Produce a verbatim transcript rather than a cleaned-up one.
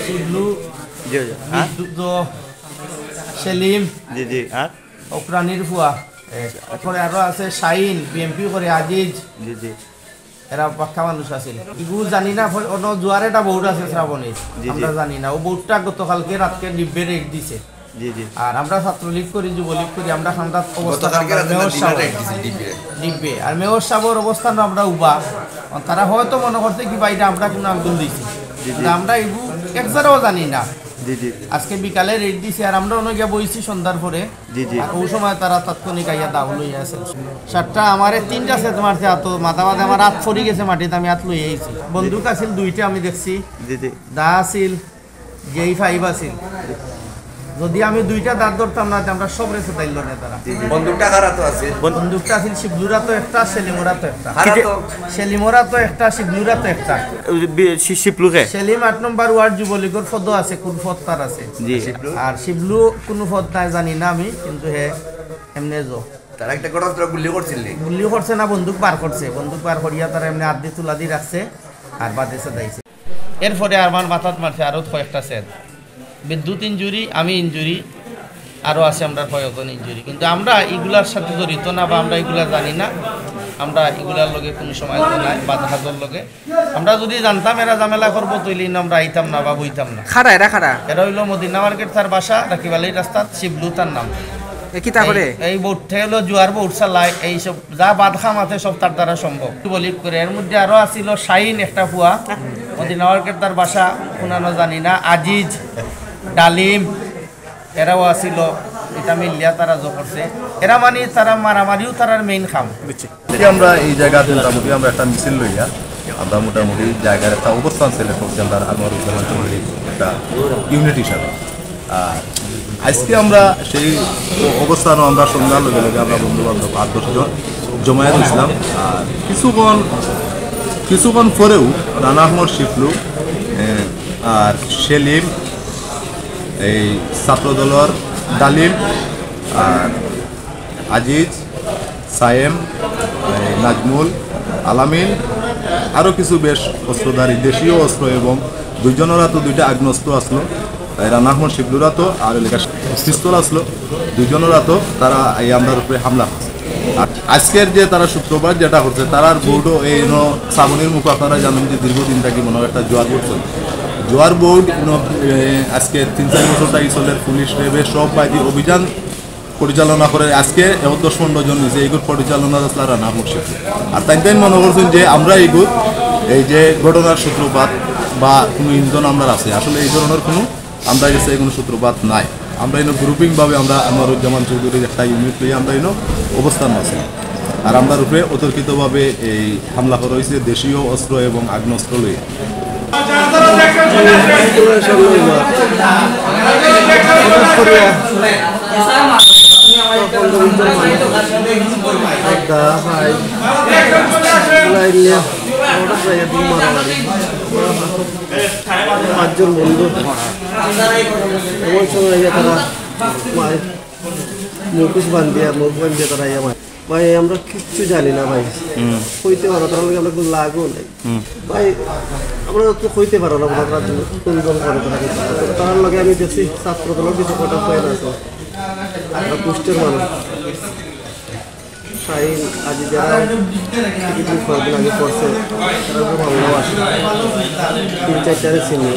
শিবলু, জি জি। হ্যাঁ। বিদ্যুৎ, সেলিম, জি জি। হ্যাঁ। অকরানির ফুয়া। এরপরে আরো আছে শাহিন, বিএমপি করে, আজিজ। জি জি। এরা পাক্কা মানুষ আছিল। ইগু জানি না, অন্য জুয়ার একটা বোর্ড আছে শ্রাবণী, জি, জি। আমরা জানি না। ও বোর্ডটা গতকালকে রাতকে ডিব্বে রেড দিছে। জি জি। আর আমরা ছাত্রলীগ করি, যুবলীগ করি, আমরা খান্দাত অবস্থা গতকালকে রাতে মেয়র ডিনার সাহেব রাইট দিছে ডিব্বে। ডিব্বে। আর মেয়র সাহেবর অবস্থান আমরা উবা। তারা হয়তো মনে করছে কি ভাইটা আমরা কোনো আঙ্গুল দিছি। জি, জি। কিন্তু আমরা ইগু এক জারাও জানি না। জি জি। আজকে বিকালে রেড দিছে, আর আমরা অনেক গিয়া বইছি সন্ধ্যার পরে। জি, জি। আর ওই সময় তারা তাৎক্ষণিক আইয়া দাও লইয়া আছে। সাতটা আমারে তিনটা সেট মারছে, আতো মাথা মাঝে আমার হাত পড়ি গেছে মাটিত, আমি হাত লইয়া আইছি। বন্দুক আছিল দুইটা, আমি দেখছি। জি জি। দা আছিল, জে ফাইভ আছিল। যদি আমি দুইটা দাঁত ধরতাম না, তে আমরা সবরে সেটাইল না তারা। বন্দুকটা কারা তো আছে? বন্দুকটা আছিল শিবলুরা তো একটা, সেলিমরা তো একটা। কারা তো? সেলিমরা তো একটা, শিবলুরা তো একটা। বি- শি- শিবলুকে। সেলিম আট নম্বর ওয়ার্ড যুবলীগর পদও আছে, কোন পদ তার আছে। জি। আর শিবলু কোনো পদ নাই জানি না আমি, কিন্তু হে এমনি যো। তারা একটা ঘটনা তোরা গুলি করছিলি। গুলি করছে না, বন্দুক বার করছে, বন্দুক বার করিয়া তারা এমনি আত দি তুলা দি রাখছে, আর বাদে সেদাইছে। এরপরে আমার মাথাত মারছে আরো কয়েকটা সেট, বিদ্যুৎ ইঞ্জুরি, আমি ইঞ্জুরি, আরো আছে আমরা কয়েকজন ইঞ্জুরি। কিন্তু আমরা ইগুলার সাথে জড়িত না বা আমরা ইগুলা জানি না, আমরা ইগুলার লগে কোনো সময় তো নাই, বাদ হাজর লগে। আমরা যদি জানতাম এরা ঝামেলা করবো, তাইলে ইনো আমরা আইতাম না বা বইতাম না। খারা, এরা খারা। এরা হইলো মদিনা মার্কেট, তার বাসা রাকিব আলীর রাস্তাত, শিবলু তার নাম। এ কিতা করে? এই, এই বোর্ডটা হলো জুয়ার বোর্ড চালায়, এই সব যা বাদ কাম আছে সব তার দ্বারা সম্ভব। বলিক করে এর মধ্যে আরো আছিল শাহিন একটা ফুয়া, মদিনা মার্কেট তার বাসা, কোনানো জানি না, আজিজ, ডালিম, এরাও আছিল। এটা মিলিয়া তারা জো করছে। এরা মানে তারা মারামারিও তারার মেইন কাম। আজকে আমরা এই জায়গাত মোটামুটি আমরা একটা মিছিল লইয়া আমরা মোটামুটি জায়গার একটা অবস্থান সিলেক্ট করছি আমরা আনোয়ারুজ্জামান চৌধুরীর একটা ইউনিট হিসাবে। আর আজকে আমরা সেই অবস্থানও আমরা সন্ধ্যার লগে লগে আমরা বন্ধু বান্ধব আট দশ জন জমায়েত হয়েছিলাম। আর কিছুক্ষণ কিছুক্ষণ পরেও রানা আহমদ শিবলু, এ, আর সেলিম, এই ছাত্রদলর ডালিম, আর আজিজ, সায়েম, এই নাজমুল, আলামিন, আরও কিছু বেশ অস্ত্রধারী দেশীয় অস্ত্র এবং দুইজনের হাতে দুইটা আগ্নেয়াস্ত্র আসলো, এই রানা আহমদ শিবলুর হাতে আর এলাকা পিস্তল আসলো, দুইজনের হাতে তারা এই আমরার উপরে হামলা করছে। আর আজকের যে তারা সূত্রপাত যেটা করছে, তারার বোর্ডও এই ন শ্রাবণীর মুখ আপনারা জানেন যে দীর্ঘদিন থাকি মনে হয় একটা জোয়ার বোর্ড চলে। জোয়ার বোর্ড ন, এ, আজকে তিন চার বছর থাকি চলে, পুলিশ র্যাবে সব বাহিনী অভিযান পরিচালনা করে। আজকে এখন দশ পনেরো জন নিচে এইগুলো পরিচালনা আসলে রানা মুর্শিদ। আর তাই তাই মনে করছেন যে আমরা এইগুলো এই যে ঘটনার সূত্রপাত বা কোনো ইন্ধন আমরা আছে, আসলে এই ধরনের কোনো আমরা গেছে কোনো সূত্রপাত নাই। আমরা এনে গ্রুপিং ভাবে আমরা আনোয়ারুজ্জামান চৌধুরীর একটা ইউনিট লইয়া আমরা এনে অবস্থান আছে। আর আমরার উপরে অতর্কিতভাবে এই হামলা করা হয়েছে দেশীয় অস্ত্র এবং আগ্নেয়াস্ত্র লইয়া। পাঁচজন বন্ধু এমন সময় আইয়া তারা মায় মুখোশ বান্ধিয়া, মুখ বান্ধিয়া তারা আইয়া মায়। ভাই, আমরা কিচ্ছু জানি না ভাই। কইতে পারো, তার লগে আমরা কোনো লাগও নাই। ভাই, আমরা তো কইতে পারো না, আমরা তারা কোন দল করে তারা কিছু করে। তার লগে আমি দেখছি ছাত্র দলের কিছু কটা ফ্রেন্ড আছে। আমরা কুষ্টিয়ার মানুষ। শাহিন, আজি যারা কিছু কয়েকদিন আগে পড়ছে, তারা খুব ভালো আছে। তিন চারটারে চিনি।